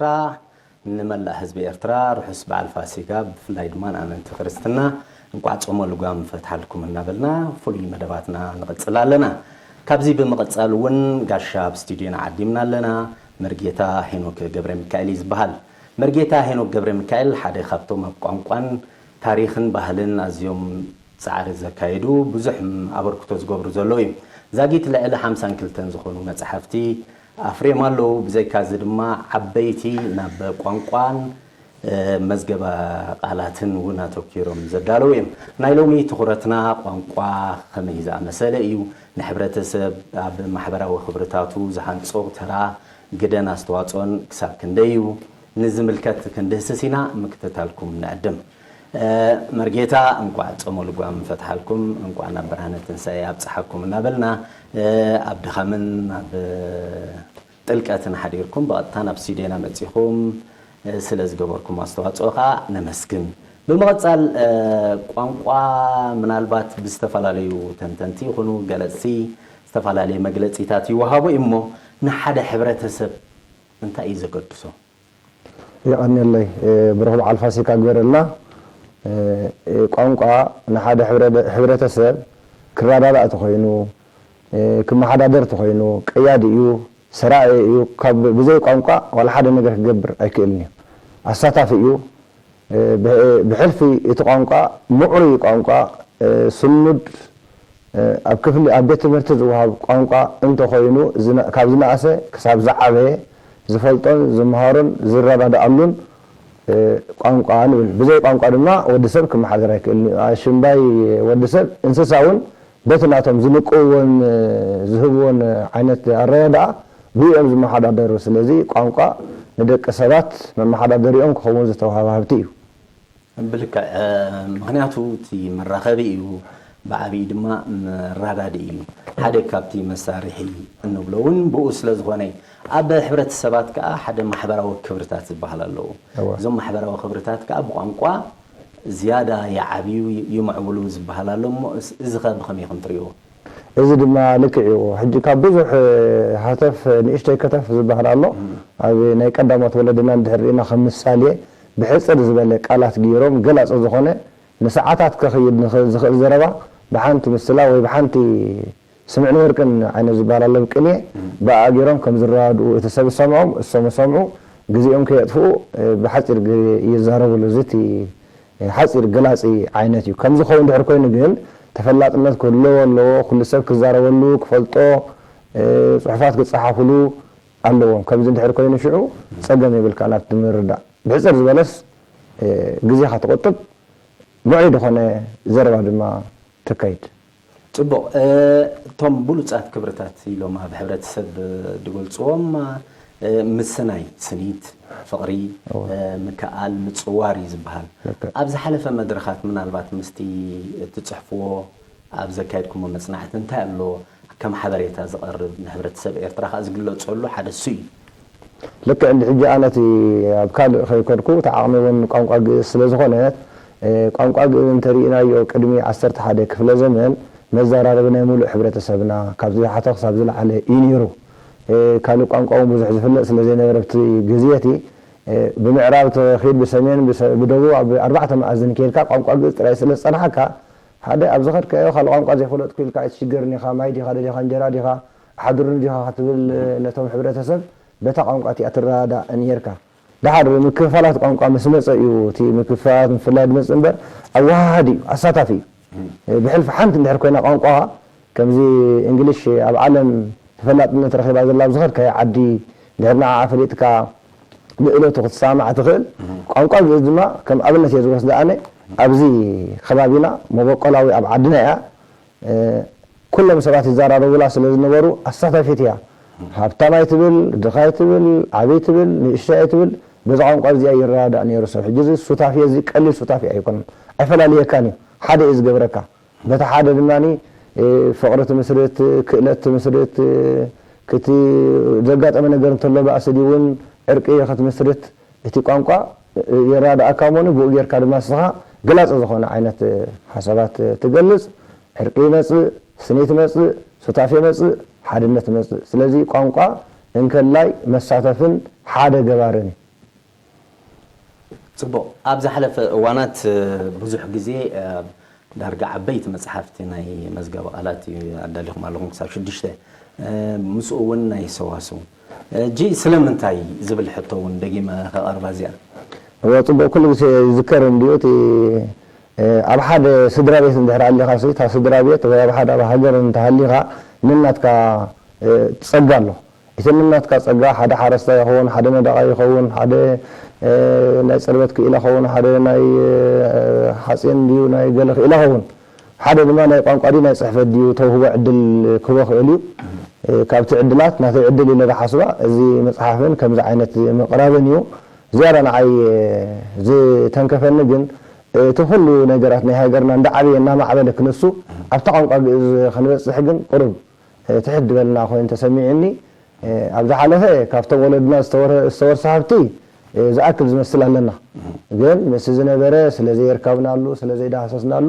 ኤርትራ፣ ንመላእ ህዝቢ ኤርትራ ርሑስ በዓል ፋሲጋ፣ ብፍላይ ድማ ንኣመንቲ ክርስትና እንቋዕ ጾመ ልጓም ፈትሓልኩም እናበልና ፍሉይ መደባትና ንቕጽል ኣለና። ካብዚ ብምቕጻል እውን ጋሻ ኣብ ስቱድዮና ዓዲምና ኣለና። መርጌታ ሄኖክ ገብረ ሚካኤል እዩ ዝበሃል። መርጌታ ሄኖክ ገብረ ሚካኤል ሓደ ካብቶም ኣብ ቋንቋን ታሪኽን ባህልን ኣዝዮም ጻዕሪ ዘካየዱ፣ ብዙሕ ኣበርክቶ ዝገብሩ ዘለዉ እዮም። ዛጊት ልዕሊ ሓምሳን ክልተን ዝኾኑ መጻሕፍቲ ኣፍርዮም ኣለዉ። ብዘይካዚ ድማ ዓበይቲ ናብ ቋንቋን፣ እ፣ መዝገበ ቃላትን እውን ኣተኲሮም ዘዳለዉ እዮም። ናይ ሎሚ ትኹረትና ቋንቋ ከመይ ዝኣመሰለ እዩ? ንሕብረተሰብ ኣብ ማሕበራዊ ክብርታቱ ዝሃንጾ ተራ፣ ግደን ኣስተዋጽኦን ክሳብ ክንደይ እዩ? ንዝምልከት ክንድህስስ ኢና፣ ምክትታልኩም ንዕድም። እ፣ መርጌታ፣ እንቋዕ ጾመ ልጓም ፈትሓልኩም፣ እንቋዕ ናብ ብርሃነ ትንሳኤ ኣብጽሓኩም እናበልና፣ እ፣ ኣብ ድኻምን ኣብ ጥልቀትን ሓዲርኩም ብቐጥታ ናብ ስቱድዮና መጺኹም፣ እ፣ ስለ ዝገበርኩም ኣስተዋጽኦ ከኣ ነመስግን። ብምቕጻል፣ እ፣ ቋንቋ ምናልባት ብዝተፈላለዩ ተንተንቲ ይኹኑ ገለጽቲ ዝተፈላለየ መግለጺታት ይወሃቡ እሞ፣ ንሓደ ሕብረተሰብ እንታይ እዩ ዘገድሶ? የቐንየለይ፣ እ፣ ብሩኽ በዓል ፋሲካ ግበረልና። እ፣ እ፣ ቋንቋ ንሓደ ሕብረ-፣ ሕብረተሰብ ክረዳዳእ ተኾይኑ፣ እ፣ ክመሓዳደር ተኾይኑ፣ ቀያዲ እዩ፣ ሰራዒ እዩ። ካብ ብዘይ ቋንቋ ዋላ ሓደ ነገር ክገብር ኣይክእልን እዩ። ኣሳታፊ እዩ። እ፣ ብሕ-፣ ብሕልፊ እቲ ቋንቋ ምዕሩይ ቋንቋ፣ እ፣ ስኑድ፣ እ፣ ኣብ ክፍሊ፣ ኣብ ቤት ትምህርቲ ዝወሃብ ቋንቋ እንተኾይኑ፣ ዝነ-፣ ካብ ዝነኣሰ ክሳብ ዝዓበየ ዝፈልጦን ዝመሃሮን ዝረዳድኣሉን፣ እ፣ ቋንቋ ንብል። ብዘይ ቋንቋ ድማ ወዲ ሰብ ክመሓደር ኣይክእልን እዩ። ኣሽምባይ ወዲ ሰብ፣ እንስሳ እውን በቲ ናቶም ዝንቅውዎን፣ እ፣ ዝህብዎን ዓይነት ኣረዳድኣ ብኡ እዮም ዝመሓዳደሩ። ስለዚ ቋንቋ ንደቂ ሰባት መመሓዳደሪኦም ክኸውን ዝተዋህበ ሃብቲ እዩ። ብልክዕ፣ እ፣ ምኽንያቱ እቲ መራኸቢ እዩ፣ ብዓብዪ ድማ መራዳድኢ እዩ። ሓደ ካብቲ መሳርሒ እንብሎ እውን ብኡ ስለ ዝኾነ፣ ኣብ ሕብረተሰባት ከኣ ሓደ ማሕበራዊ ክብርታት ዝበሃል ኣለዉ። እወ። እዞም ማሕበራዊ ክብርታት ከኣ ብቋንቋ ዝያዳ ይዓብዩ፣ ይምዕብሉ ዝበሃል ኣሎ እሞ፣ እስ-፣ እዚ ኸ ብኸመይ ኢኹም ትርእይዎ? እዚ ድማ ልክዕ እዩ። ሕጂ ካብ ብዙሕ፣ እ፣ ሃተፍ ንእሽተይ ከተፍ ዝበሃል ኣሎ። እም። ኣብ ናይ ቀዳሞት ወለድና እንድሕር ርኢና፣ ከም ምሳሌ ብሕጽር ዝበለ ቃላት ገይሮም ገላጺ ዝኾነ ንሰዓታት ከኽይድ ንኽእል ዝኽእል ዘረባ ብሓንቲ ምስላ ወይ ብሓንቲ ስምዕን ወርቅን ዓይነት ዝበሃል ኣሎ፣ ብቅኔ እም። ብኣ ገይሮም ከም ዝረዳድኡ፣ እቲ ሰብ ዝሰምዖም እሶም ይሰምዑ፣ ግዜኦም ከየጥፍኡ፣ እ፣ ብሓጺር ግ-፣ ይዛረብሉ። እዚ እቲ ሓጺር ገላጺ ዓይነት እዩ። ከምዚ ክኸውን ድሕር ኮይኑ ግን፣ ተፈላጥነት ክህልዎ ኣለዎ፣ ኩሉ ሰብ ክዛረበሉ፣ ክፈልጦ፣ እ፣ ጽሑፋት ክጸሓፍሉ ኣለዎም። ከምዚ እንድሕር ኮይኑ ሽዑ ጸገም የብልካን ኣብቲ ምርዳእ። ብሕጽር ዝበለስ፣ እ፣ ግዜኻ ትቑጥብ፣ ምዑይ ዝኾነ ዘረባ ድማ ተካይድ። ጽቡቕ። እ፣ እቶም ብሉጻት ክብርታት ኢሎም ኣብ ሕብረተሰብ ዝገልጽዎም፣ እ፣ ምስናይ ስኒት፣ ፍቕሪ፣ እወ። እ፣ ምክኣል፣ ምጽዋር እዩ ዝበሃል። ልክዕ። ኣብ ዝሓለፈ መድረኻት ምናልባት ምስቲ እትጽሕፍዎ ኣብ ዘካየድኩሞ መጽናዕቲ እንታይ ኣሎ ከም ሓበሬታ ዝቐርብ ንሕብረተሰብ ኤርትራ ከኣ ዝግለጸሉ ሓደ እሱ እዩ? ልክዕ እንዲ ሕጂ ኣነ እቲ ኣብ ካልእ ከይከድኩ እቲ ዓቕሚ እውን ቋንቋ ግእዝ ስለ ዝኾነ፣ እ፣ ቋንቋ ግእዝ እንተሪእናዮ ቅድሚ ዓሰርተ ሓደ ክፍለ ዘመን መዘራረቢ ናይ ሙሉእ ሕብረተሰብና፣ ካብ ዝሓተ ክሳብ ዝለዓለ እዩ ነይሩ። እ፣ ካልእ ቋንቋ እውን ብዙሕ ዝፍለጥ ስለ ዘይነበረ ኣብቲ ግዜ እቲ፣ እ፣ ብምዕራብ ተኺድ ብሰሜን ብሰ-፣ ብደቡብ ኣብ ኣርባዕተ መኣዝን ከይድካ ቋንቋ ግእዝ ጥራይ ስለ ዝጸናሓካ፣ ሓደ ኣብ ዝኸድካዮ ካልእ ቋንቋ ዘይፈለጥኩ ኢልካ ኣይትሽገርን ኢኻ። ማይ ዲኻ ደሊኻ፣ እንጀራ ዲኻ፣ ኣሕድሩኒ ዲኻ ክትብል ነቶም ሕብረተሰብ በታ ቋንቋ እቲኣ ትረዳዳእ ነይርካ። ደሓር ምክፍፋላት ቋንቋ ምስ መጸ እዩ፣ እቲ ምክፍፋላት ምፍላይ ዝመጽእ እምበር፣ ኣወሃሃዲ እዩ፣ ኣሳታፊ እዩ። ብሕልፊ ሓንቲ እንድሕር ኮይና ቋንቋ፣ ከምዚ እንግሊሽ ኣብ ዓለም ተፈላጥነት ረኺባ ዘላ ኣብ ዝኸድካዮ ዓዲ፣ እንድሕር ንዓኣ ፈሊጥካ፣ ብእለቱ ክትሰማማዕ ትኽእል። ቋንቋ ግእዝ ድማ ከም ኣብነት እየ ዝወስድ ኣነ፣ ኣብዚ ከባቢና መበቆላዊ ኣብ ዓድና እያ። እ፣ ኩሎም ሰባት ይዘራረቡላ ስለ ዝነበሩ ኣሳታፊት እያ። ሃብታም ኣይትብል፣ ድኻ ኣይትብል፣ ዓብይ ትብል፣ ንእሽተይ ኣይትብል፣ በዛ ቋንቋ እዚኣ ይረዳዳእ ነይሩ ሰብ። ሕጂ እዚ ሱታፌ እዚ ቀሊል ሱታፌ ኣይኮነን፣ ኣይፈላልየካን እዩ፣ ሓደ እዩ ዝገብረካ። በቲ ሓደ ድማኒ፣ እ፣ ፍቕሪ ትምስርት፣ ክእለት ትምስርት፣ እ፣ ክቲ ዘጋጠመ ነገር እንተሎ ባእሲ ድዩ እውን ዕርቂ ክትምስርት እቲ ቋንቋ፣ እ፣ የረዳድኣካ እሞኒ ብኡ ጌርካ ድማ ንስኻ ገላጺ ዝኾነ ዓይነት፣ እ፣ ሓሳባት፣ እ፣ ትገልጽ። ዕርቂ ይመጽእ፣ ስኒት ይመጽእ፣ ሱታፌ ይመጽእ፣ ሓድነት ይመጽእ። ስለዚ ቋንቋ እንከላይ መሳተፍን ሓደ ገባርን እዩ። ጽቡቕ። ኣብ ዝሓለፈ እዋናት ብዙሕ ግዜ ዳርጋ ዓበይቲ መጽሓፍቲ ናይ መዝገበ ቃላት ኣዳሊኹም ኣለኹም፣ ክሳብ ሽዱሽተ። ምስኡ እውን ናይ ሰዋስው። ሕጂ ስለምንታይ ዝብል ሕቶ እውን ደጊመ ከቐርባ እዚኣ። እወ፣ ጽቡቕ። ኩሉ ግዜ ይዝከር እንድዩ። እቲ ኣብ ሓደ ስድራ ቤት እንድሕር ኣሊኻ፣ እታ ስድራ ቤት ወይ ኣብ ሓደ ኣብ ሃገር እንተሃሊኻ፣ ነናትካ ጸጋ ኣሎ። እቲ ነናትካ ጸጋ፣ ሓደ ሓረስታይ ይኸውን፣ ሓደ ነዳቓይ ይኸውን፣ ሓደ ናይ ጽርበት ክኢላ ይኸውን፣ ሓደ ናይ ሓጺን ድዩ ናይ ገለ ክኢላ ይኸውን፣ ሓደ ድማ ናይ ቋንቋ ድዩ ናይ ጽሕፈት ድዩ ተውህቦ ዕድል ክህቦ ክእል እዩ። ካብቲ ዕድላት ናተይ ዕድል ኢለ ዝሓስባ እዚ መጽሓፍን ከምዚ ዓይነት ምቕራብን እዩ። ዝያዳ ንዓይ ዝተንከፈኒ ግን እቲ ኩሉ ነገራት ናይ ሃገርና እንዳዓበየ እናማዕበለ ክንሱ ኣብታ ቋንቋ ግእዝ ክንበጽሕ ግን ቁሩብ ትሕት ዝበልና ኮይኑ ተሰሚዑኒ። ኣብ ዝሓለፈ ካብቶም ወለድና ዝተወረ-፣ ዝተወርሰ ሃብቲ ዝኣክል ዝመስል ኣለና። ግን ምስ ዝነበረ ስለ ዘየርካብናሉ፣ ስለ ዘይዳህሰስናሉ፣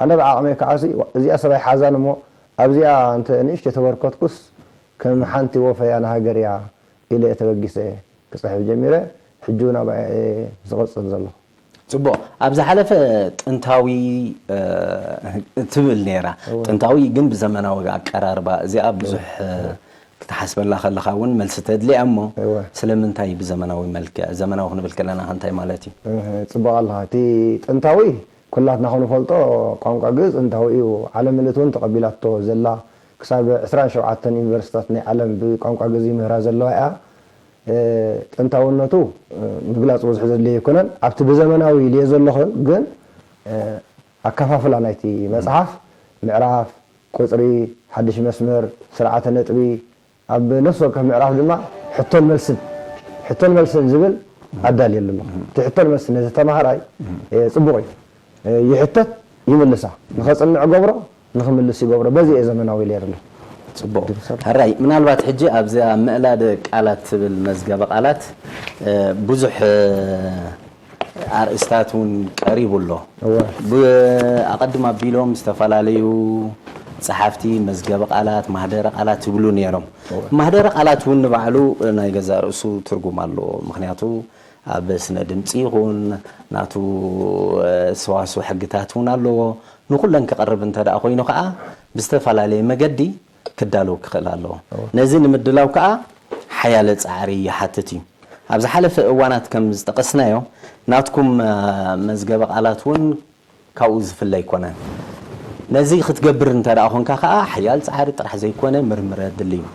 ኣነ ብዓቕመይ ከዓሲ እዚኣ ሰብኣይ ሓዛን እሞ ኣብዚኣ እንተ ንእሽተይ ተበርከትኩስ ከም ሓንቲ ወፈያ ንሃገር እያ ኢለ እየ ተበጊሰ ክጽሕፍ ጀሚረ። ሕጂ እውን ኣብኣ እየ ዝቕጽል ዘለኹ። ጽቡቕ። ኣብ ዝሓለፈ ጥንታዊ፣ እ፣ ትብል ነይራ። እወ። ጥንታዊ ግን ብዘመናዊ ኣቀራርባ፣ እዚኣ ብዙሕ፣ እ፣ ክትሓስበላ ከለኻ እውን መልሲ ተድልያ እሞ፣ እወ። ስለምንታይ ብዘመናዊ መልክዕ? ዘመናዊ ክንብል ከለና ከ እንታይ ማለት እዩ? እህ፣ ጽቡቕ ኣለኻ። እቲ ጥንታዊ ኩላትና ክንፈልጦ ቋንቋ ግእዝ ጥንታዊ እዩ። ዓለም ምልእቲ እውን ተቐቢላቶ ዘላ ክሳብ ዕስራን ሸውዓተን ዩኒቨርሲታት ናይ ዓለም ብቋንቋ ግእዝ ይምህራ ዘለዋ እያ። እ፣ ጥንታውነቱ፣ እ፣ ምግላጽ ብዙሕ ዘድልዮ ኣይኮነን። ኣብቲ ብዘመናዊ ኢልዮ ዘለኹ ግን፣ እ፣ ኣከፋፍላ ናይቲ መጽሓፍ፣ ምዕራፍ፣ ቁጽሪ፣ ሓድሽ መስመር፣ ስርዓተ ነጥቢ፣ ኣብ ነፍሲ ወከፍ ምዕራፍ ድማ ሕቶን መልስን፣ ሕቶን መልስን ዝብል ኣዳልየ ኣለኹ። እቲ ሕቶን መልስን ነቲ ተማሃራይ፣ እ፣ ጽቡቕ እዩ። እ፣ ይሕተት፣ ይምልሳ። ንኸጽንዕ ገብሮ፣ ንኽምልስ ይገብሮ። በዚ እየ ዘመናዊ ኢለ ኣለኹ። ጽቡቕ። ሕራይ፣ ምናልባት ሕጂ ኣብዚኣ ምእላድ ቃላት ትብል መዝገበ ቃላት፣ እ፣ ብዙሕ፣ እ፣ ኣርእስታት እውን ቀሪቡ ኣሎ። እወ። ብ-፣ ኣቐድም ኣቢሎም ዝተፈላለዩ ጸሓፍቲ መዝገበ ቃላት፣ ማህደረ ቃላት ይብሉ ነይሮም። እወ። ማህደረ ቃላት እውን ንባዕሉ ናይ ገዛእ ርእሱ ትርጉም ኣለዎ። ምኽንያቱ ኣብ ስነ ድምጺ ይኹን ናቱ፣ እ፣ ሰዋስው ሕግታት እውን ኣለዎ። ንኹለን ክቐርብ እንተ ደኣ ኮይኑ ከኣ ብዝተፈላለየ መገዲ ክዳለዉ ክኽእል ኣለዎ። እወ። ነዚ ንምድላው ከኣ ሓያለ ጻዕሪ ይሓትት እዩ። ኣብ ዝሓለፈ እዋናት ከም ዝጠቐስናዮ፣ ናትኩም፣ እ፣ መዝገበ ቃላት እውን ካብኡ ዝፍለ ኣይኮነን። ነዚ ክትገብር እንተ ደኣ ኾንካ ከኣ ሓያል ጻዕሪ ጥራሕ ዘይኮነ ምርምር የድሊ እዩ።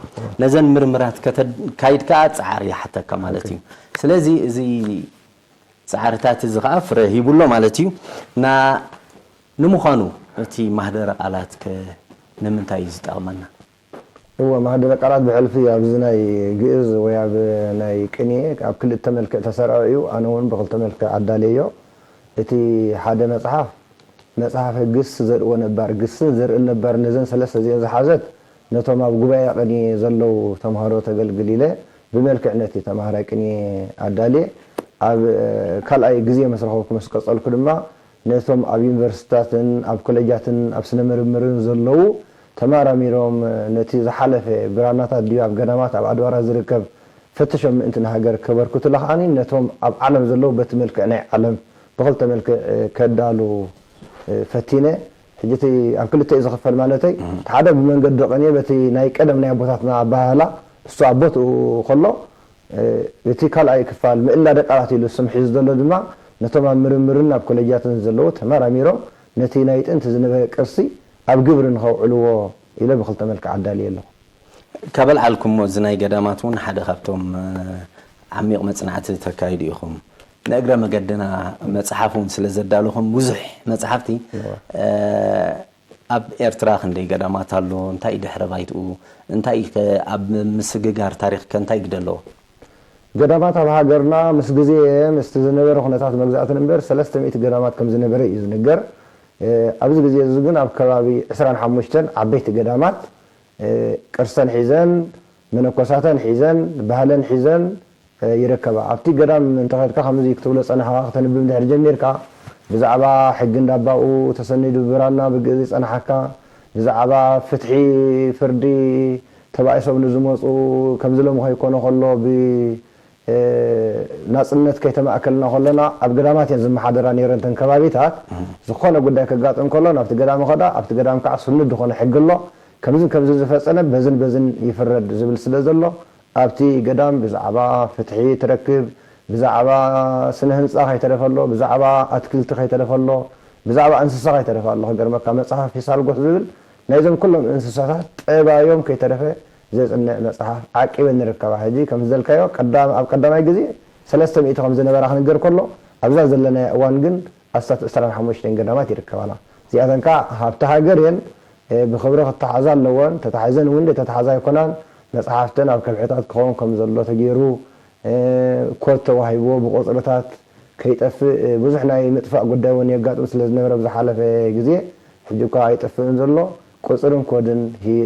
ነዘን ምርምራት ከተካይድ ከኣ ጻዕሪ ይሓተካ ማለት እዩ። ስለዚ እዚ ጻዕርታት እዚ ከኣ ፍረ ሂቡ ኣሎ ማለት እዩ። ና-፣ ንምዃኑ እቲ ማህደረ ቃላት ከ ንምንታይ እዩ ዝጠቕመና? እወ፣ ማህደረ ቃላት ብሕልፊ ኣብዚ ናይ ግእዝ ወይ ኣብ ናይ ቅኔ ኣብ ክልተ መልክዕ ተሰርዐ እዩ። ኣነ እውን ብክልተ መልክዕ ኣዳለዮ። እቲ ሓደ መጽሓፍ፣ መጽሓፈ ግስ ዘርእዎ ነባር፣ ግስን ዘርእን ነባር ነዘን ሰለስተ እዚአን ዝሓዘት ነቶም ኣብ ጉባኤ ቅኔ ዘለዉ ተምሃሮ ተገልግል ኢለ ብመልክዕ ነቲ ተምሃራይ ቅኔ ኣዳልየ። ኣብ፣ እ፣ ካልኣይ ግዜ ምስ ረኸብኩ ምስ ቀጸልኩ ድማ ነቶም ኣብ ዩኒቨርሲቲታትን ኣብ ኮሌጃትን ኣብ ስነ ምርምርን ዘለዉ ተመራሚሮም ነቲ ዝሓለፈ ብራናታት ድዩ ኣብ ገዳማት ኣብ ኣድባራት ዝርከብ ፈትሾም ምእንቲ ንሃገር ከበርክቱ ለኽዓኒ ነቶም ኣብ ዓለም ዘለዉ በቲ መልክዕ ናይ ዓለም ብኽልተ መልክዕ ከዳሉ ፈቲነ። ሕጂ እቲ ኣብ ክልተ እዩ ዝኽፈል ማለተይ፣ እቲ ሓደ ብመንገዲ ቅኔ በቲ ናይ ቀደም ናይ ኣቦታትና ኣበሃህላ እሱ ኣብ ቦትኡ ከሎ፣ እ፣ እቲ ካልኣይ ክፋል ምእላደ ቃላት ኢሉ ስም ሒዙ ዘሎ ድማ ነቶም ኣብ ምርምርን ኣብ ኮሌጃትን ዘለዉ ተመራሚሮም ነቲ ናይ ጥንቲ ዝነበረ ቅርሲ ኣብ ግብሪ ንኸውዕልዎ ኢለ ብኽልተ መልክዕ ኣዳልየ ኣለኹ። ካብ ኣልዓልኩሞ እዚ ናይ ገዳማት እውን ሓደ ካብቶም፣ እ፣ ዓሚቕ መጽናዕቲ ተካይዱ ኢኹም። ንእግረ መገድና መጽሓፍ እውን ስለ ዘዳለኹም ብዙሕ መጽሓፍቲ፣ እወ። እ፣ ኣብ ኤርትራ ክንደይ ገዳማት ኣሎ? እንታይ ድሕረ ባይትኡ? እንታይ ከ ኣብ ምስግጋር ታሪኽ ከ እንታይ ግደ ኣለዎ? ገዳማት ኣብ ሃገርና ምስ ግዜ ምስቲ ዝነበረ ኩነታት መግዛእትን እምበር ሰለስተ ሚእቲ ገዳማት ከም ዝነበረ እዩ ዝንገር። እ፣ ኣብዚ ግዜ እዚ ግን ኣብ ከባቢ ዕስራን ሓሙሽተን ዓበይቲ ገዳማት፣ እ፣ ቅርሰን ሒዘን፣ መነኮሳተን ሒዘን፣ ባህለን ሒዘን፣ እ፣ ይርከባ። ኣብቲ ገዳም እንተኸድካ ከምዚ ክትብሎ ጸናሕካ፣ ክተንብብ እንድሕር ጀሚርካ፣ ብዛዕባ ሕጊ እንዳባኡ ተሰኒዱ ብራና ብግእዝ ይጸናሓካ፣ ብዛዕባ ፍትሒ፣ ፍርዲ፣ ተባኢሶም ንዝመጹ፣ ከምዚ ሎሚ ከይኮነ ከሎ ብ-፣ ናጽነት ከይተማእከልና ከሎና ኣብ ገዳማት እየን ዝመሓደራ ነይረን እተን ከባቢታት። ዝኾነ ጉዳይ ከጋጥም ከሎ ናብቲ ገዳም ኸዳ ኣብቲ ገዳም ከዓ ስኑድ ዝኾነ ሕጊ ኣሎ። ከምዝን ከምዚ ዝፈጸመ በዝን በዝን ይፍረድ ዝብል ስለ ዘሎ ኣብቲ ገዳም ብዛዕባ ፍትሒ ትረክብ፣ ብዛዕባ ስነ ህንፃ ከይተረፈሎ፣ ብዛዕባ ኣትክልቲ ከይተረፈሎ፣ ብዛዕባ እንስሳ ከይተረፈ ኣሎ። ክገርመካ መፅሓፍ ፊሳልጎስ ዝብል ናይዞም ኩሎም እንስሳታት ጠባዮም ከይተረፈ ዘፅንዕ መፅሓፍ ዓቂበን ንርከባ። ሕጂ ከም ዝበልካዮ ቀዳም ኣብ ቀዳማይ ግዜ ሰለስተ ሚእቲ ከም ዝነበራ ክንገር ከሎ ኣብዛ ዘለናዮ እዋን ግን ኣስታት ዕስራን ሓሙሽተን ገዳማት ይርከባና። እዚኣተን ከዓ ሃብቲ ሃገር እየን። ብኽብሪ ክተሓዛ ኣለወን። ተታሒዘን እውን ተታሓዛ ኣይኮናን። መፅሓፍተን ኣብ ከብሕታት ክኸውን ከም ዘሎ ተገይሩ ኮድ ተዋሂብዎ ብቁፅርታት ከይጠፍእ ብዙሕ ናይ ምጥፋእ ጉዳይ እውን የጋጥም ስለ ዝነበረ ብዝሓለፈ ግዜ ሕጂ እኳ ኣይጠፍእን ዘሎ ቁፅርን ኮድን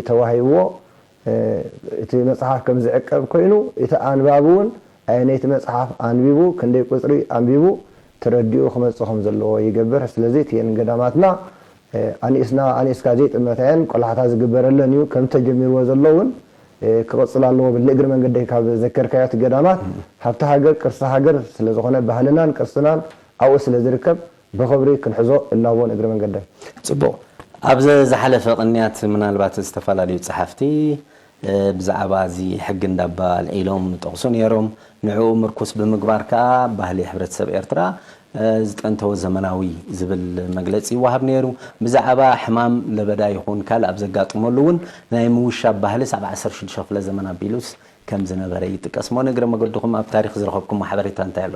ተዋሂብዎ እቲ መፅሓፍ ከም ዝዕቀብ ኮይኑ እቲ ኣንባቢ እውን ኣየነይቲ መፅሓፍ ኣንቢቡ ክንደይ ቁፅሪ ኣንቢቡ ተረዲኡ ክመፅእ ከም ዘለዎ ይገብር። ስለዚ እቲአን ገዳማትና ኣንኢስና ኣንኢስካ ዘይጥመታየን ቆላሕታ ዝግበረለን እዩ። ከም ተጀሚርዎ ዘሎ እውን ክቕፅል ኣለዎ ብል። ንእግሪ መንገደይ ካብ ዘከርካዮ እቲ ገዳማት ሃብቲ ሃገር ቅርሲ ሃገር ስለዝኾነ ባህልናን ቅርስናን ኣብኡ ስለ ዝርከብ ብኽብሪ ክንሕዞ እላቦ ንእግሪ መንገደይ። ፅቡቕ። ኣብ ዝሓለፈ ቅንያት ምናልባት ዝተፈላለዩ ፀሓፍቲ ብዛዕባ እዚ ሕጊ እንዳባ ኣልዒሎም ጠቕሱ ነይሮም። ንዕኡ ምርኩስ ብምግባር ከኣ ባህሊ ሕብረተሰብ ኤርትራ ዝጠንተወ ዘመናዊ ዝብል መግለጺ ይወሃብ ነይሩ። ብዛዕባ ሕማም ለበዳ ይኹን ካልእ ኣብ ዘጋጥመሉ እውን ናይ ምውሻብ ባህልስ ኣብ ዓሰርተ ሽዱሽተ ክፍለ ዘመን ኣቢሉስ ከም ዝነበረ ይጥቀስ እሞ ንእግረ መገድኹም ኣብ ታሪኽ ዝረኸብኩሞ ሓበሬታ እንታይ ኣሎ?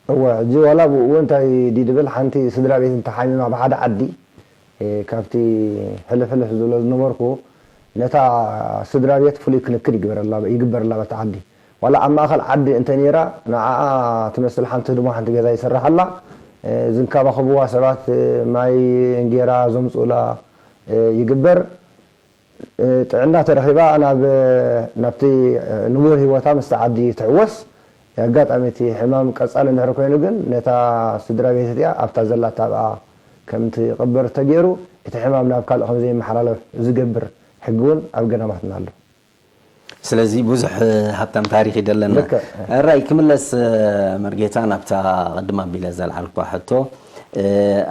እወ፣ ሕጂ ዋላ ብኡ እንታይ ድዩ ድብል ሓንቲ ስድራ ቤት እንተሓሚማ ብሓደ ዓዲ ካብቲ ሕልፍ ሕልፍ ዝብሎ ዝነበርኩ ነታ ስድራ ቤት ፍሉይ ክንክን ይግበረላ ይግበረላ በታ ዓዲ ዋላ ኣብ ማእኸል ዓዲ እንተ ነይራ ንዓኣ ትመስል ሓንቲ ህድሞ ሓንቲ ገዛ ይስርሓላ ዝንከባኸብዋ ሰባት ማይ እንጌራ ዘምፅኡላ ይግበር ጥዕና ተረኺባ ናብ ናብቲ ንቡር ህይወታ ምስቲ ዓዲ ትሕወስ ኣጋጣሚ እቲ ሕማም ቀፃሊ እንድሕር ኮይኑ ግን ነታ ስድራ ቤት እቲኣ ኣብታ ዘላታ ኣብኣ ከም ትቕበር ተገይሩ እቲ ሕማም ናብ ካልእ ከም ዘይመሓላለፍ ዝገብር ሕጊ እውን ኣብ ገዳማትና ኣሎ። ስለዚ ብዙሕ ሃብታም ታሪኽ እዩ ደለና። ራይ ክምለስ መርጌታ ናብታ ቅድም ኣቢለ ዘልዓልኳ ሕቶ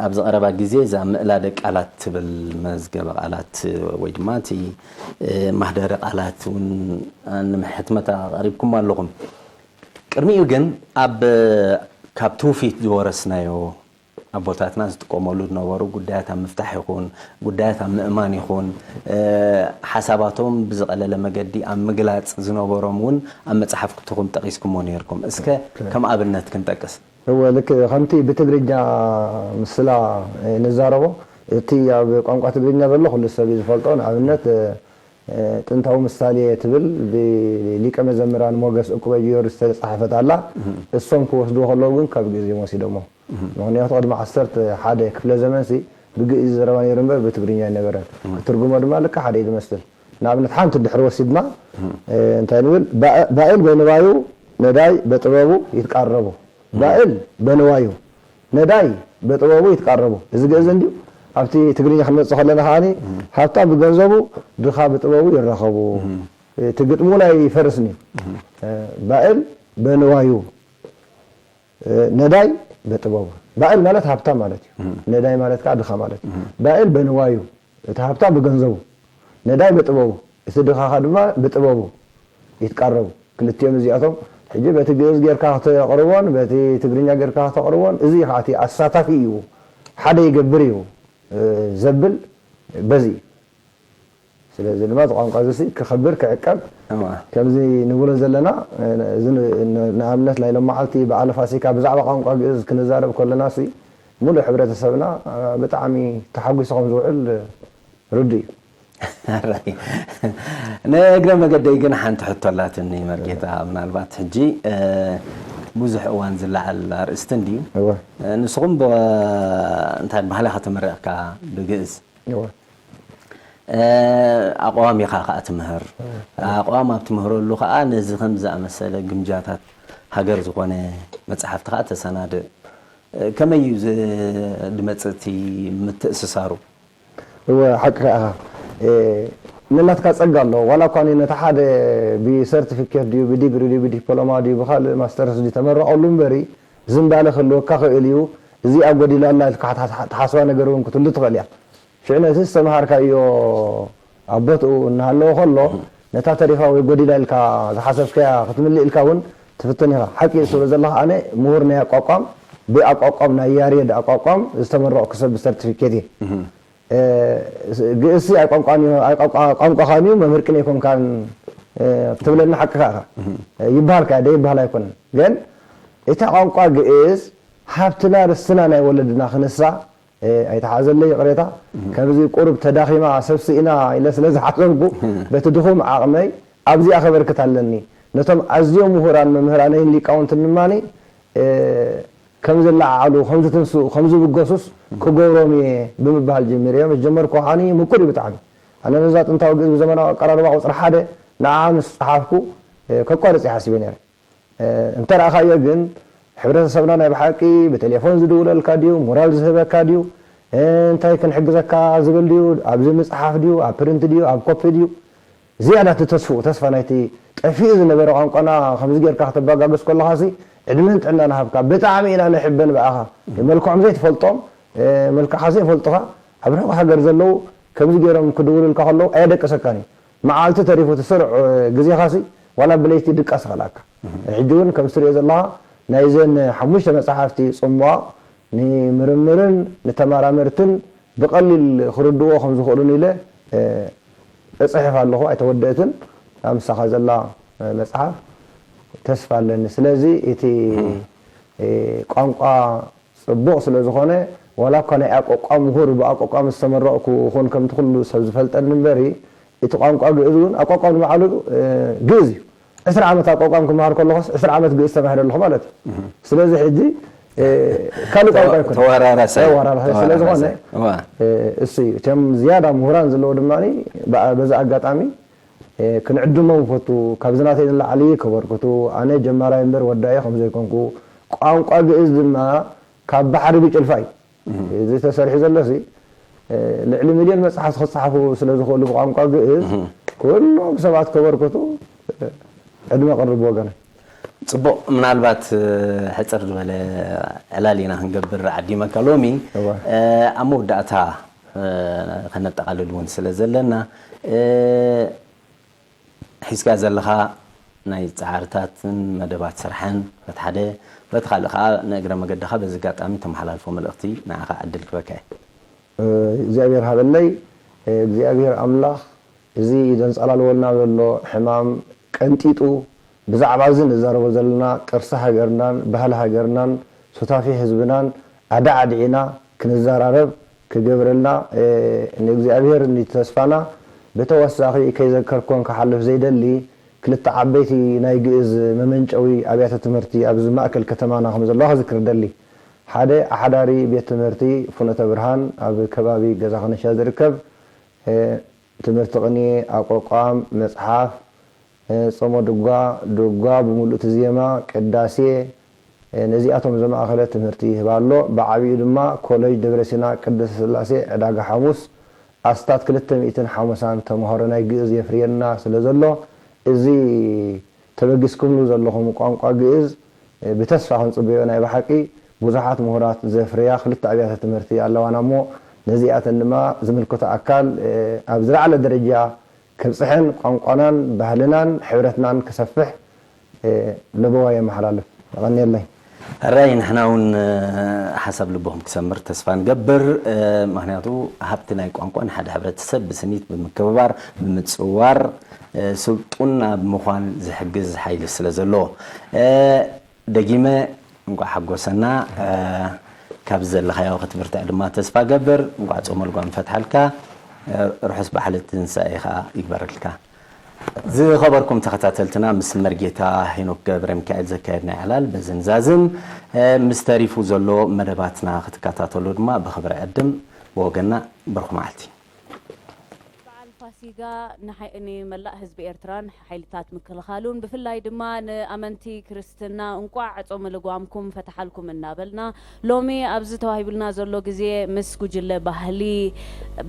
ኣብዚ ቀረባ ግዜ እዛ ምእላደ ቃላት ትብል መዝገበ ቃላት ወይ ድማ እቲ ማህደረ ቃላት እውን ንምሕትመት ኣቕሪብኩም ኣለኹም። ቅድሚኡ ግን ኣብ ካብ ትውፊት ዝወረስናዮ ኣቦታትና ዝጥቀመሉ ዝነበሩ ጉዳያት ኣብ ምፍታሕ ይኹን ጉዳያት ኣብ ምእማን ይኹን ሓሳባቶም ብዝቐለለ መገዲ ኣብ ምግላፅ ዝነበሮም እውን ኣብ መፅሓፍትኹም ጠቒስኩሞ ነይርኩም። እስከ ከም ኣብነት ክንጠቅስ። እወ ልክ ከምቲ ብትግርኛ ምስላ ንዛረቦ እቲ ኣብ ቋንቋ ትግርኛ ዘሎ ኩሉ ሰብ እዩ ዝፈልጦ። ንኣብነት ጥንታዊ ምሳሌ ትብል ብሊቀ መዘምራን ሞገስ ዕቁበ ጊዮርጊስ ዝተፃሕፈት ኣላ። እሶም ክወስድዎ ከለዉ ግን ካብ ግእዝ እዮም ወሲዶሞ። ምኽንያቱ ቅድሚ ዓሰርተ ሓደ ክፍለ ዘመንሲ ብግእዝ ይዘረባ ነይሩ እምበር ብትግርኛ ኣይነበረን። ክትርጉሞ ድማ ልክዕ ሓደ እዩ ዝመስል። ንኣብነት ሓንቲ ድሕሪ ወሲድና እንታይ ንብል ባእል በንባዩ ነዳይ በጥበቡ ይትቃረቡ። ባእል በንዋዩ ነዳይ በጥበቡ ይትቃረቡ። እዚ ግእዝ እንድዩ ኣብቲ ትግርኛ ክንመጽእ ከለና ከዓኒ ሃብታም ብገንዘቡ ድኻ ብጥበቡ ይራኸቡ። እቲ ግጥሙ ናይ ፈርስኒ ባእል በንዋዩ ነዳይ በጥበቡ ባእል ማለት ሃብታም ማለት እዩ። ነዳይ ማለት ከዓ ድኻ ማለት እዩ። ባእል በንዋዩ እቲ ሃብታም ብገንዘቡ ነዳይ በጥበቡ እቲ ድኻ ከዓ ድማ ብጥበቡ ይትቃረቡ። ክልቲኦም እዚኣቶም ሕጂ በቲ ግእዝ ጌርካ ክተቕርቦን በቲ ትግርኛ ጌርካ ክተቕርቦን እዚ ከዓ እቲ ኣሳታፊ እዩ ሓደ ይገብር እዩ ዘብል በዚ እዩ። ስለዚ ድማ እዚ ቋንቋ እዚ ክኸብር ክዕቀብ ከምዚ ንብሎ ዘለና እዚ ንኣብነት ናይ ሎም መዓልቲ በዓለ ፋሲካ ብዛዕባ ቋንቋ ግእዝ ክንዛረብ ከለና ሲ ሙሉእ ሕብረተሰብና ብጣዕሚ ተሓጒሱ ከም ዝውዕል ርዱእ እዩ። ንእግረ መገደይ ግን ሓንቲ ሕቶ ኣላትኒ መርጌታ ምናልባት ሕጂ ብዙሕ እዋን ዝለዓል ኣርእስቲ እንድዩ ንስኹም እንታይ ባህልኻ ተመሪቕካ ብግእዝ ኣቕዋም ኢኻ ከዓ ትምህር ኣቕዋም ኣብ ትምህረሉ ከዓ ነዚ ከም ዝኣመሰለ ግምጃታት ሃገር ዝኾነ መፅሓፍቲ ከዓ ተሰናድእ ከመይ እዩ ድመፅእ እቲ ምትእስሳሩ? እወ ሓቅኻ ኢኻ። ነናትካ ጸጋ ኣለዎ። ዋላ እኳ ነቲ ሓደ ብሰርቲፊኬት ድዩ፣ ብዲግሪ ድዩ፣ ብዲፕሎማ ድዩ፣ ብኻልእ ማስተርስ ድዩ ተመረቐሉ እምበሪ፣ ዝንባለ ክህልወካ ክእል እዩ። እዚኣ ጎዲላ ኣላ ኢልካ ትሓስ-፣ ትሓስባ ነገር እውን ክትህሉ ትኽእል እያ። ሽዑ ነቲ ዝተምሃርካዮ ኣብ ቦትኡ እናሃለወ ከሎ፣ ነታ ተሪፋ ወይ ጎዲላ ኢልካ ዝሓሰብካያ ክትምልእ ኢልካ እውን ትፍትን ኢኻ። ሓቂ እዩ ትብሎ ዘለኻ፣ ኣነ ምሁር ናይ ኣቋቋም፣ ብኣቋቋም ናይ ያሬድ ኣቋቋም ዝተመረቕኩ ሰብ ብሰርቲፊኬት እየ። እ፣ ግእዝሲ ኣይቋንቋን እዩ፣ ኣይቋንቋ-፣ ቋንቋኻን እዩ፣ መምህር ቅኔ ኣይኮንካን፣ እ፣ ክትብለኒ ሓቅኻ ኢኻ። ይበሃል ከኣ ደይበሃል ኣይኮነን። ግን እታ ቋንቋ ግእዝ ሃብትና ርስትና ናይ ወለድና ክንሳ፣ እ፣ ኣይተሓዘለይ ይቕሬታ፣ ከምዚ ቁሩብ ተዳኺማ ሰብ ስኢና ኢለ ስለ ዝሓሰብኩ፣ በቲ ድኹም ዓቕመይ ኣብዚኣ ከበርክት ኣለኒ። ነቶም ኣዝዮም ምሁራን መምህራነይን ሊቃውንትን ድማኒ፣ እ፣ ከም ዝለዓዓሉ፣ ከም ዝትንስኡ፣ ከም ዝብገሱስ ክገብሮም እየ ብምባል ጀሚረ። ምስ ጀመርኩ ከዓኒ ምቁር እዩ ብጣዕሚ። ኣነ ነዛ ጥንታዊ ግእዝ ብዘመናዊ ኣቀራርባ ቁጽሪ ሓደ ንዓ ምስ ጸሓፍኩ፣ እ፣ ከቋርጽ እየ ሓሲበ ነይረ። እ፣ እንተ ረኣኻዮ ግን፣ ሕብረተሰብና ናይ ብሓቂ ብቴሌፎን ዝድውለልካ ድዩ፣ ሞራል ዝህበካ ድዩ፣ እ፣ እንታይ ክንሕግዘካ ዝብል ድዩ፣ ኣብዚ ምጽሓፍ ድዩ፣ ኣብ ፕሪንት ድዩ፣ ኣብ ኮፒ ድዩ፣ ዝያዳ እቲ ተስፍኡ፣ ተስፋ ናይቲ ጠፊኡ ዝነበረ ቋንቋና ከምዚ ጌርካ ከተባጋግስ ከለኻሲ፣ ዕድመን ጥዕናን ሃብካ። ብጣዕሚ ኢና ንሕበን ብኣኻ። መልክዖም ዘይትፈልጦም፣ እ፣ መልክዕኻ ዘይፈልጡኻ፣ ኣብ ርሑቕ ሃገር ዘለዉ ከምዚ ጌሮም ክድውሉልካ ከለዉ ኣየደቅሰካን እዩ። መዓልቲ ተሪፉ እቲ ስሩዕ፣ እ፣ ግዜኻሲ ዋላ ብለይቲ ድቃስ ይኸልኣካ። ሕጂ እውን ከምዚ ትሪኦ ዘለኻ ናይዘን ሓሙሽተ መጽሓፍቲ ጽምዋ ንምርምርን ንተመራመርትን ብቐሊል ክርድእዎ ከም ዝኽእሉን ኢለ፣ እ፣ እጽሕፍ ኣለኹ። ኣይተወደእትን። ኣብ ምሳኻ ዘላ፣ እ፣ መጽሓፍ ተስፋ ኣለኒ። ስለዚ እቲ፣ እ፣ ቋንቋ ጽቡቕ ስለ ዝኾነ፣ ዋላ እኳ ናይ ኣቋቋም ምሁር ብኣቋቋም ዝተመረቕኩ እኹን ከምቲ ኩሉ ሰብ ዝፈልጠኒ እምበሪ፣ እቲ ቋንቋ ግእዝ እውን ኣቋቋም ንባዕሉ፣ እ፣ ግእዝ እዩ። ዕስራ ዓመት ኣቋቋም ክመሃር ከለኹስ ዕስራ ዓመት ግእዝ ተማሂረ ኣለኹ ማለት እዩ። ስለዚ ሕጂ፣ እ፣ ካልእ ቋንቋ ተወ-፣ ኣይኮነን። ተወራራሳይ። ተወራራሳይ ስለ ዝኾነ፣ ተወራራሳይ። እዋ። እ፣ እሱ እዩ። እቶም ዝያዳ ምሁራን ዘለዉ ድማ በ-፣ በዚ ኣጋጣሚ፣ እ፣ ክንዕድሞም ይፈቱ። ካብዚ ናተይ ንላዕሊ ከበርክቱ፣ ኣነ ጀማራይ እምበር ወዳኢ ከም ዘይኮንኩ፣ ቋንቋ ግእዝ ድማ ካብ ባሕሪ ብጭልፋ እዩ። እዚ ተሰሪሑ ዘሎሲ፣ እ፣ ልዕሊ ሚልዮን መጽሓፍቲ ክጸሓፉ ስለ ዝኽእሉ ብቋንቋ ግእዝ፣ ኩሎም ሰባት ከበርክቱ፣ እ፣ ዕድመ ቅርብ ወገነ። ጽቡቕ፣ ምናልባት፣ እ፣ ሕጽር ዝበለ ዕላል ኢና ክንገብር ዓዲመካ ሎሚ። እወ። እ፣ ኣብ መወዳእታ፣ እ፣ ከነጠቓልል እውን ስለ ዘለና፣ እ፣ ሒዝካ ዘለኻ ናይ ጻዕርታትን መደባት ስራሕን በቲ ሓደ፣ በቲ ካልእ ከኣ ንእግረ መገድኻ በዚ ኣጋጣሚ ተመሓላልፎ መልእኽቲ ንዓኻ ዕድል ክበካ እየ። እ፣ እግዚኣብሔር ሃበለይ። እ፣ እግዚኣብሔር ኣምላኽ እዚ ዘንጸላልወልና ዘሎ ሕማም ቀንጢጡ፣ ብዛዕባ እዚ ንዛረቦ ዘለና ቅርሲ ሃገርናን ባህሊ ሃገርናን ሱታፌ ህዝብናን ኣዳዕዲዕና ክንዘራረብ ክገብረልና፣ እ፣ ንእግዚኣብሔር ንተስፋና። ብተወሳኺ ከይዘከርኩዎን ክሓልፍ ዘይደሊ ክልተ ዓበይቲ ናይ ግእዝ መመንጨዊ ኣብያተ ትምህርቲ ኣብዚ ማእከል ከተማና ከም ዘለዋ ክዝክር እደሊ። ሓደ ኣሕዳሪ ቤት ትምህርቲ ፍኖተ ብርሃን ኣብ ከባቢ ገዛ ከነሻ ዝርከብ፣ እ፣ ትምህርቲ ቅኔ፣ ኣቋቋም፣ መጽሓፍ፣ እ፣ ጾመ ድጓ፣ ድጓ ብምሉእ እቲ ዜማ፣ ቅዳሴ፣ እ፣ ነዚኣቶም ዘማእኸለ ትምህርቲ ይህብ ኣሎ። ብዓቢኡ ድማ ኮለጅ ደብረሲና ቅድስተ ስላሴ ዕዳጋ ሓሙስ ኣስታት ክልተ ሚእትን ሓሙሳን ተምሃሮ ናይ ግእዝ የፍርየና ስለ ዘሎ፣ እዚ ተበጊስኩምሉ ዘለኹም ቋንቋ ግእዝ፣ እ፣ ብተስፋ ክንጽበዮ ናይ ብሓቂ ብዙሓት ምሁራት ዘፍርያ ክልተ ኣብያተ ትምህርቲ ኣለዋና እሞ፣ ነዚኣተን ድማ ዝምልከቶ ኣካል፣ እ፣ ኣብ ዝለዓለ ደረጃ ከብጽሐን ቋንቋናን ባህልናን ሕብረትናን ክሰፍሕ፣ እ፣ ለበዋ የመሓላልፍ። የቐንየለይ። ሕራይ፣ ንሕና እውን፣ እ፣ ሓሳብ ልብኹም ክሰምር ተስፋ ንገብር። እ፣ ምኽንያቱ ሃብቲ ናይ ቋንቋ ንሓደ ሕብረተሰብ ብስኒት ብምክብባር፣ ብምጽዋር፣ እ፣ ስልጡን ኣብ ምዃን ዝሕግዝ ሓይሊ ስለ ዘለዎ። እ፣ ደጊመ እንቋዕ ሓጎሰና። እ፣ ካብዚ ዘለኻዮ ክትብርትዕ ድማ ተስፋ ገብር። እንቋዕ ጾመ ልጓም ፈትሓልካ። እ፣ ርሑስ በዓል ትንሳኤ ኸኣ ይግበረልካ። ዝኸበርኩም ተኸታተልትና፣ ምስ መርጌታ ሄኖክ ገብረ ሚካኤል ዘካየድና ዕላል በዝን ዛዝን፣ እ፣ ምስ ተሪፉ ዘሎ መደባትና ክትከታተሉ ድማ ብኽብሪ ዕድም። ብወገንና በርኹ መዓልቲ። በዓል ፋሲካ ፋሲጋ ንሓይ-፣ ንመላእ ህዝቢ ኤርትራን ሓይልታት ምክልኻሉን ብፍላይ ድማ ንኣመንቲ ክርስትና እንቋዕ ጾመ ልጓምኩም ፈተሓልኩም እናበልና፣ ሎሚ ኣብዚ ተዋሂቡልና ዘሎ ግዜ ምስ ጉጅለ ባህሊ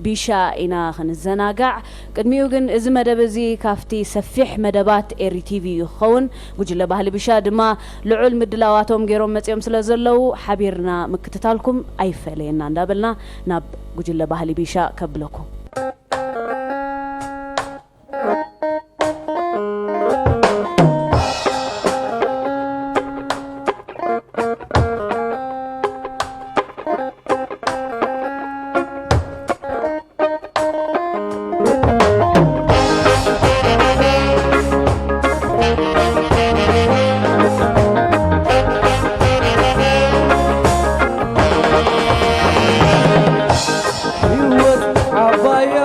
ቢሻ ኢና ክንዘናጋዕ። ቅድሚኡ ግን እዚ መደብ እዚ ካብቲ ሰፊሕ መደባት ኤሪ ቲቪ እዩ ክኸውን። ጉጅለ ባህሊ ቢሻ ድማ ልዑል ምድላዋቶም ገይሮም መጺኦም ስለ ዘለዉ፣ ሓቢርና ምክትታልኩም ኣይፈለየና እንዳበልና ናብ ጉጅለ ባህሊ ቢሻ ከብለኩም። ህይወት ዓባያ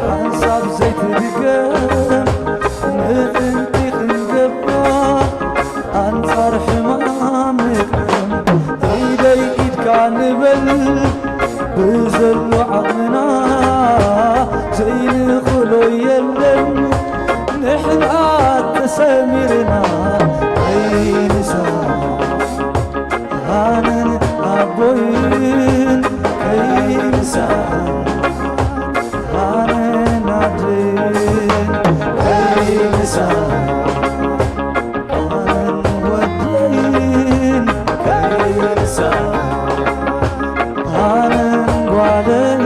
ሓንሳብ ዘይትድገም፣ ምእንቲ ክንገብራ ኣንጻር ሕማም ንቅደም። ኢደይ ኢድካ ንበል ብዘሎ ዓቕምና፣ ዘይንኽእሎ የለን ንሕና ተሰሚርና። ኣይንሳ ኣነን ኣቦይን ከይንሳ፣ ኣነን ኣደይን ከይንሳ፣ ኣነን ወደይን ከይንሳ፣ ኣነን ጓለይን።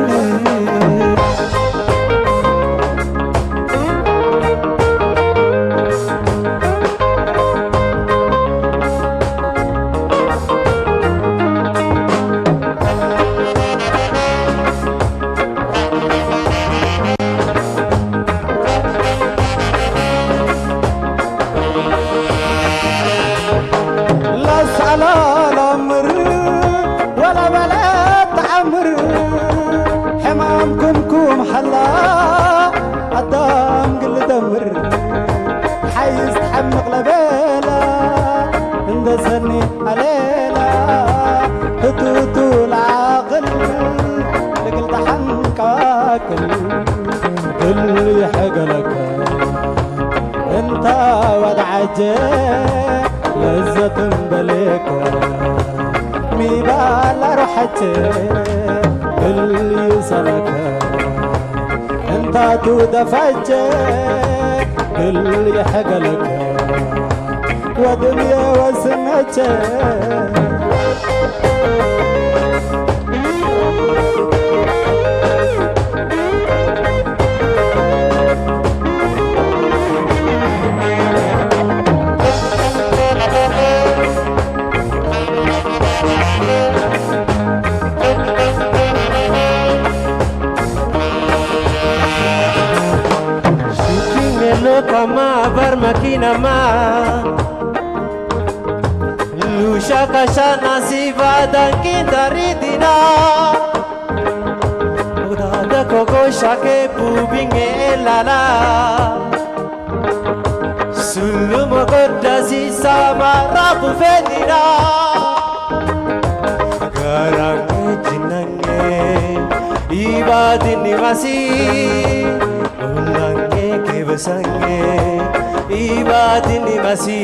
ላሳላላምር ወላ በለት ተዓምር፣ ሕማም ኩምኩም ሓላ ኣዳም ግል ደምር። ሓይስ ትሓምቕ ለበላ እንደ ሰኒ ኣሌላ፣ ህቱቱ ለዓቕል ልግል ተሓንቃቅል። ብል ይሕገለከ እንታ ወድዓጀ ለዘትን በሌከ፣ ሚባላ ሮሐጀ ብል ይሰለከ። እንታቱ ደፋጀ ብል ይሐገለከ፣ ወድም የወስነቸ። Shukimelo kama bar makinama. Lusha kashana siva dankin daridina. Udada kogo shake bubinge elala. Sulumo godda si sama rabu fedina. Garange jinange ibadini masi. Ulange kebasange ibadini masi.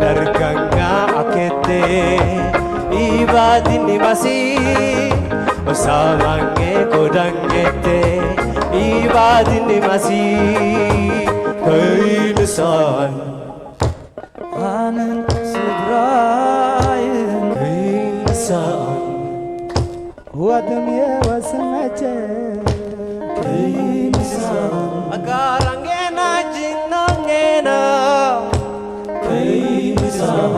Darganga akete ibadini masi. Osamange kodangete ibadini masi. Kainusan. Anan sidrayan. Kainusan. Wadam ya wasan aja. Kainusan. Agarangena jinangena. Kainusan.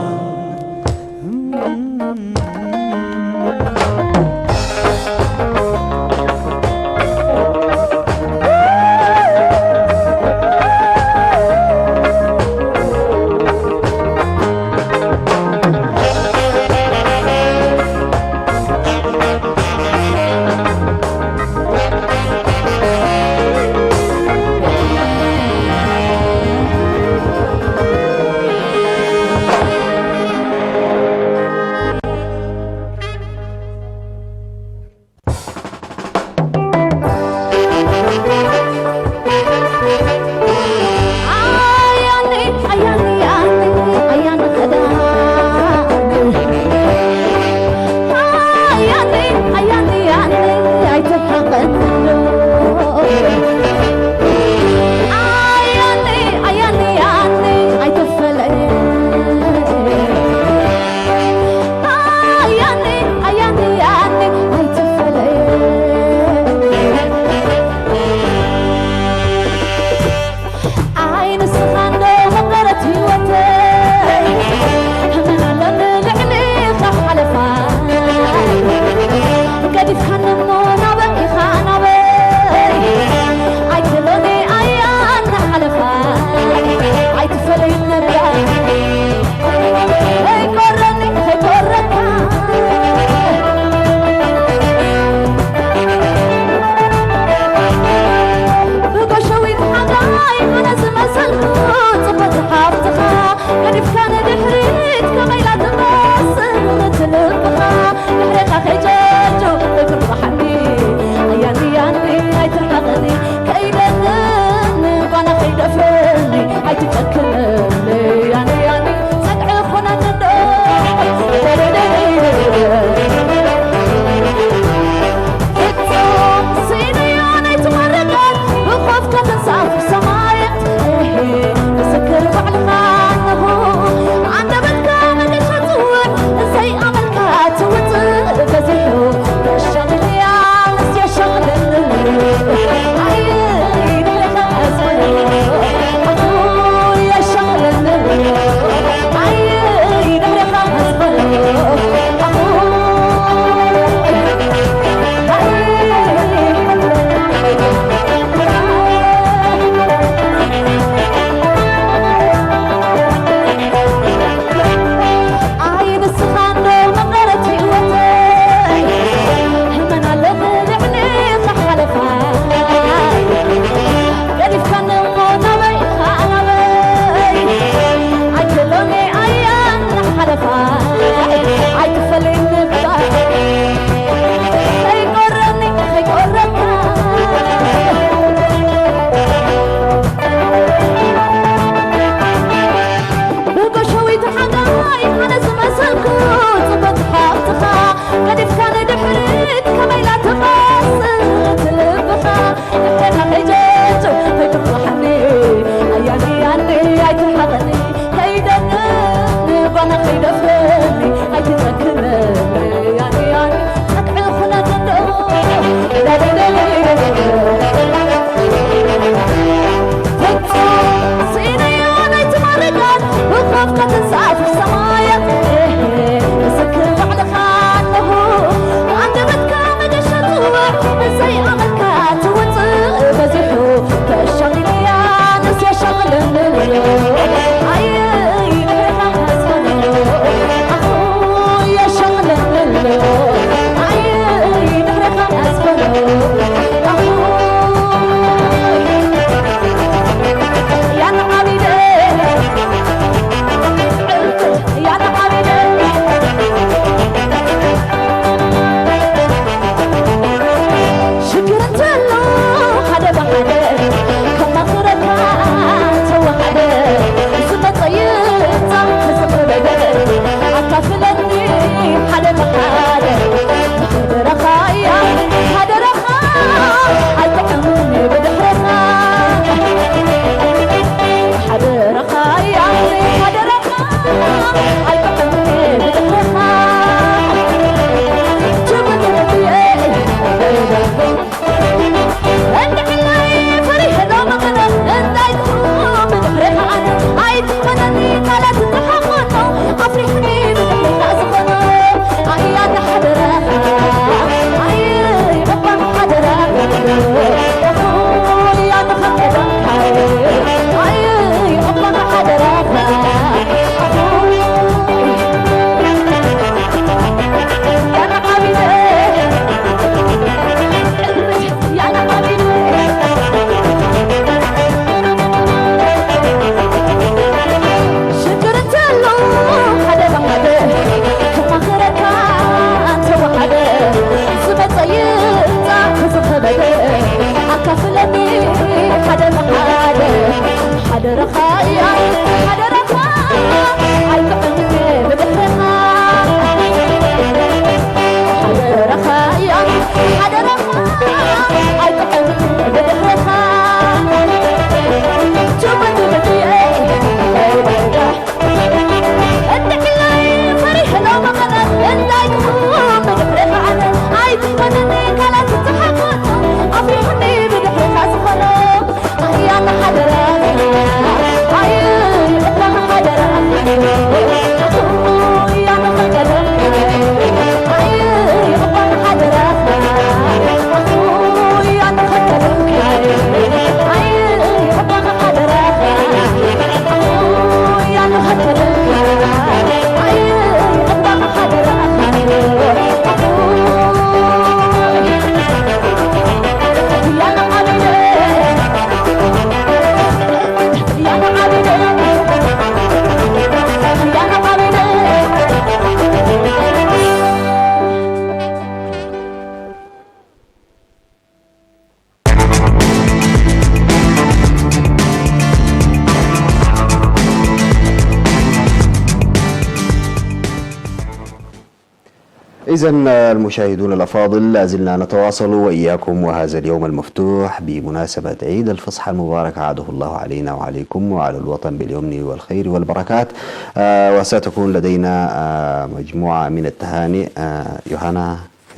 إذن المشاهدون الأفاضل، لا زلنا نتواصل وإياكم وهذا اليوم المفتوح بمناسبة عيد الفصح المبارك عاده الله علينا وعليكم وعلى الوطن باليمن والخير والبركات. آه، وستكون لدينا، آه، مجموعة من التهاني. آه، يوهانا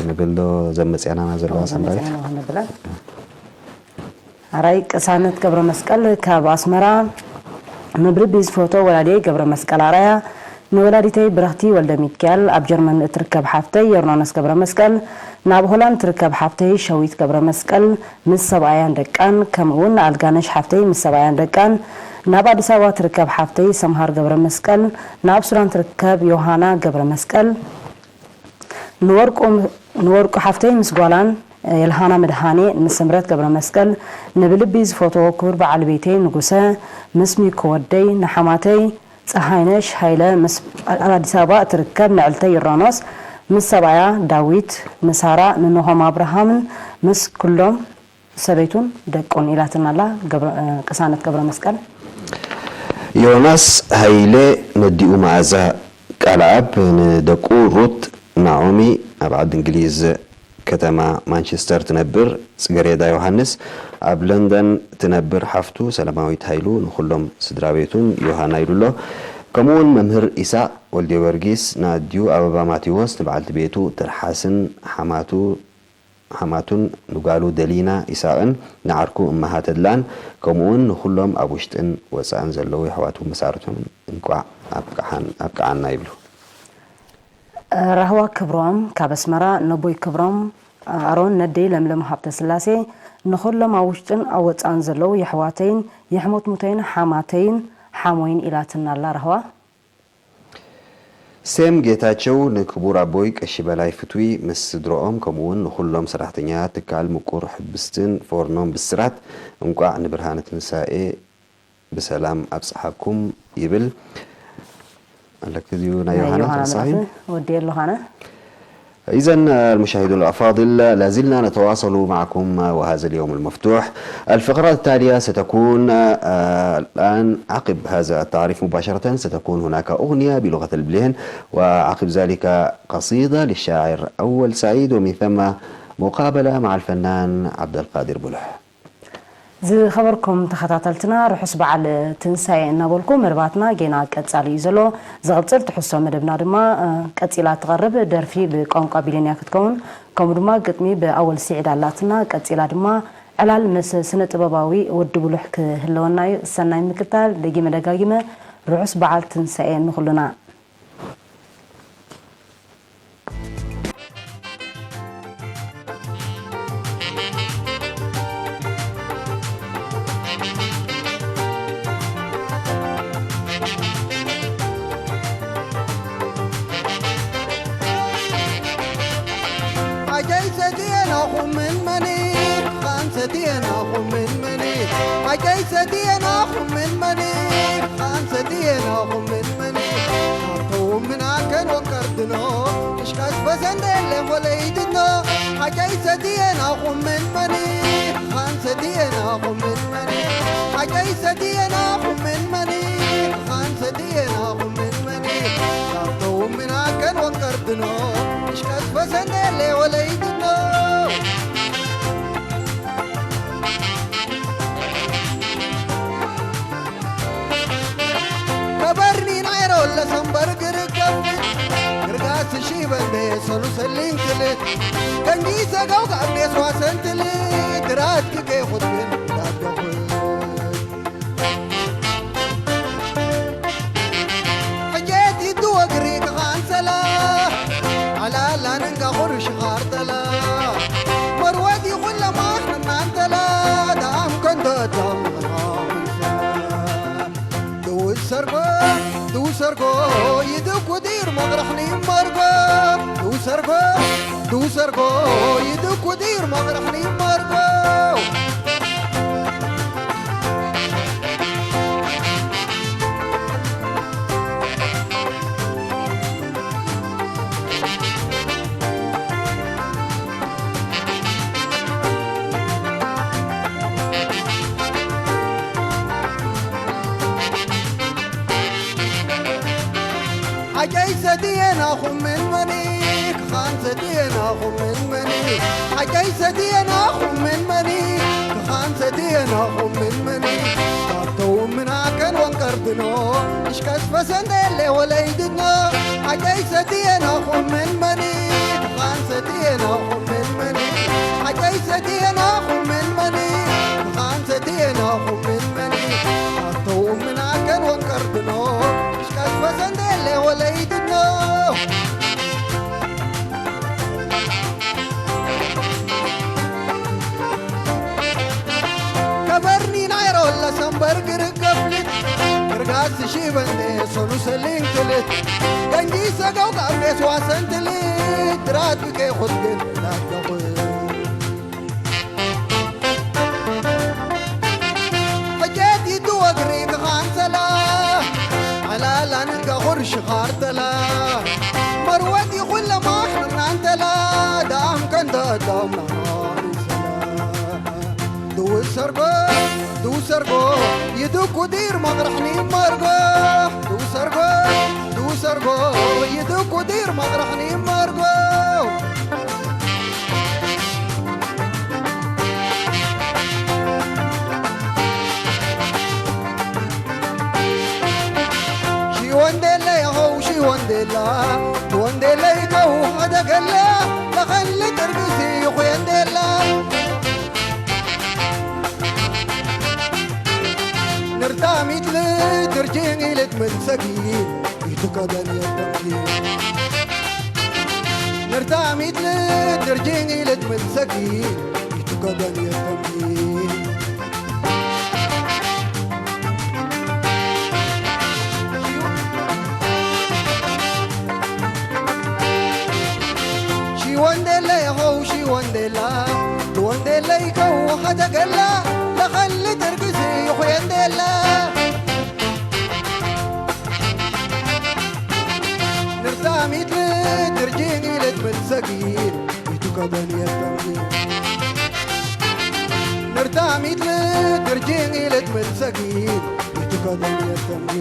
نبلدو زمت يعنانا زلوا سنبايت. ኣራይ ቅሳነት ገብረ መስቀል ካብ ኣስመራ። ንብልቢ ዝፈቶ ወላዲየይ ገብረ መስቀል ኣራያ፣ ንወላዲተይ ብረኽቲ ወልደ ሚካኤል፣ ኣብ ጀርመን እትርከብ ሓፍተይ ዮርዳኖስ ገብረ መስቀል፣ ናብ ሆላንድ ትርከብ ሓፍተይ ሸዊት ገብረ መስቀል ምስ ሰብኣያን ደቃን፣ ከምኡ እውን ንኣልጋነሽ ሓፍተይ ምስ ሰብኣያን ደቃን፣ ናብ ኣዲስ ኣበባ ትርከብ ሓፍተይ ሰምሃር ገብረ መስቀል፣ ናብ ሱዳን ትርከብ ዮሃና ገብረ መስቀል፣ ንወርቁ፣ ንወርቁ ሓፍተይ ምስ ጓላን፣ የልሃና መድሃኔ፣ ንስምረት ገብረ መስቀል፣ ንብልቢ ዝፈትዎ ክቡር በዓል ቤተይ ንጉሰ፣ ምስ ሚኮ ወደይ፣ ንሓማተይ ጸሃይነሽ ሃይለ፣ ምስ ኣብ ኣዲስ ኣበባ እትርከብ ንዕልተይ ዮርዳኖስ፣ ምስ ሰብኣያ ዳዊት፣ ንሳራ፣ ንኖሆም ኣብርሃምን ምስ ኩሎም ሰበይቱን ደቁን ኢላትና ኣላ። ገብረ-፣ ቅሳነት ገብረ መስቀል። ዮናስ ሃይለ ነዲኡ መኣዛ ቃልኣብ፣ ንደቁ ሩት፣ ናኦሚ፣ ኣብ ዓዲ እንግሊዝ ከተማ ማንቸስተር ትነብር ጽገሬዳ ዮሃንስ፣ ኣብ ለንደን ትነብር ሓፍቱ ሰላማዊት ሃይሉ፣ ንኹሎም ስድራ ቤቱን ዮሃና ኢሉ ኣሎ። ከምኡውን መምህር ኢሳቕ ወልደጊዮርጊስ፣ ንኣዲኡ ኣበባ ማቴዎስ፣ ንበዓልቲ ቤቱ ትርሓስን ሓማቱ ሓማቱን ንጓሉ ደሊና ኢሳቕን ንዓርኩ እመሃ ተድላን፣ ከምኡውን ንኹሎም ኣብ ውሽጥን ወጻእን ዘለዉ የሕዋቱ መሳርቶም እንቋዕ ኣብቅዓን-፣ ኣብቅዓና ይብሉ። ራህዋ ክብሮም ካብ ኣስመራ፣ ነቦይ ክብሮም ኣሮን፣ ነደይ ለምለም ሃብተስላሴ፣ ንኹሎም ኣብ ውሽጥን ኣብ ወጻእን ዘለዉ የሕዋተይን የሕሞትሙተይን ሓማተይን ሓሞይን ኢላትና ኣላ ራህዋ። ሴም ጌታቸው ንክቡር ኣቦይ ቀሺ በላይ ፍትዊ ምስ ስድርኦም፣ ከምኡውን ንኹሎም ሰራሕተኛታት ትካል ምቁር ሕብስትን ፎርኖን ብስራት፣ እንቋዕ ንብርሃነ ትንሳኤ ብሰላም ኣብጽሓኩም ይብል። ኣለኪ ድዩ ናይ ናይ ዮሃና ዮሃና ተወሳኺ? መጽሓፍ ወዲ የለኻነ። إذن المشاهدون الأفاضل، لا زلنا نتواصل معكم وهذا اليوم المفتوح. الفقرة التالية ستكون، آه، الآن عقب هذا التعريف مباشرة ستكون هناك أغنية بلغة البلهن، وعقب ذلك قصيدة للشاعر أول سعيد، ومن ثم مقابلة مع الفنان عبد القادر بلح. ዝኸበርኩም ተኸታተልትና፣ ርሑስ በዓል ትንሳኤ እናበልኩ፣ መደባትና ጌና ቀጻሊ እዩ ዘሎ። ዝቕጽል ትሕዝቶ መደብና ድማ፣ እ፣ ቀጺላ ትቐርብ። ደርፊ ብቋንቋ ቢሊንያ ክትከውን፣ ከምኡ ድማ ግጥሚ ብኣወል ስዒድ ኣላትና። ቀጺላ ድማ ዕላል ምስ ስነ ጥበባዊ ወዲ ብሉሕ ክህልወና እዩ። ሰናይ ምክትታል። ደጊመ ደጋጊመ ርሑስ በዓል ትንሳኤ ንኹልና። ኣጃይ ሰትየናኹም ምን መኒ፣ ኻን ሰትየናኹም ምን መኒ፣ ኣጃይ ሰትየናኹም ምን መኒ፣ ኻን ሰትየናኹም ምን መኒ፣ ካርተው ምን ኣከን ወቀርድኖ፣ እሽካስ በሰንደለ ወለይድኖ፣ ኣጃይ ሰትየናኹም ምን መኒ፣ ኻን ሰትየናኹም ምን መኒ፣ ኣጃይ ሰትየናኹም ምን መኒ፣ ኻን ሰትየናኹም ምን መኒ፣ ካርተው ምን ኣከን ወቀርድኖ፣ እሽካስ በሰንደለ ወለይድኖ። ከበርኒ ናይሮ ለሰንበር ግርገብ፣ ግርጋስ ሺበንዴ ሰሉ ሰሊንክል፣ ከንጊ ሰገው ጋብኔ ስዋሰንትል፣ ድራት ክቄ ኹትግን ዳደኹ። ሕጄት ይድወግሪ ክኻንሰላ፣ ኣላላ ንንጋ ኹርሽ ኻርተላ፣ መርወት ይኹን ለማኽ ንናንተላ፣ ዳኣም ከንዶ ዳም ንኻንሰላ። ድውሰርጎ፣ ድውሰርጎ፣ ይድኩ ዲር መቕረሕኒ መርጎ። ድውሰርጎ፣ ድውሰርጎ፣ ይድኩ ዲር መቕረሕኒ መርጎ። ሓቀይ ሰትየናኹም ምን መኒ ክኻን ኹምን መኒ ሓቀይ ሰትየና ኹምን መኒ ክኻን ሰትየና ኹምን መኒ ካብተው ምናከን ወንቀርትኖ እሽከስፈሰን ደሌ ወለይድኖ ሓቀይ ሰትየና ኹምን መኒ ክኻን ሰትየና ኹምን መኒ ሓቀይ ሰትየና ኹምን መኒ ክኻን ሰትየና ኹምን መኒ ካብተው ምናከን ወንቀርትኖ እሽከስፈሰን ደሌ ወለይድኖ ከበርኒ ናይሮ ለሰንበር ግርገፍልት ክርጋስ ሽበንዴ ሶኑ ሰሊንክልት ገንጂ ሰገው ቃምዴስ ዋሰንትልት ድራት ብኬ ኹትግን ዳገኹ ሕጀት ይትወግሪ ክኻንተላ ዓላላን ገኹር ሽኻርተላ መርወት ይኹን ለማኽርናን ተላ ዳም ከንተ ዳም ናማንሰላ ድውሰርጎ ድውሰርጎ ይድኩ ዲር መቕርሕኒ መርጎ ድውሰርጎ ድውሰርጎ ይድኩ ዲር መቕርሕኒ መርጎ ሽወንዴለ የኸው ሽወንዴላ ሽወንዴለ ይከው ኸደገላ ለኸሊ ጥርግሲ ይኹየንዴላ ንርታሚት ልትርጅን ኢልት ምንሰጊ ይትከደን የጠምጊ ንርታሚት ልትርጅን ኢልት ምንሰጊ ይትከደን የጠምጊ ሽወንዴለ የኸው ሽወንዴላ ሽወንዴለ ይከው ኸደገላ ለኸሊ ጥርግሲ ይኹየንዴላ ንርታሚት ልትርጅን ኢልት ምንሰጊ ይትከደን የጠምጊ ንርታሚት ልትርጅን ኢልት ምንሰጊ ይትከደን የጠምጊ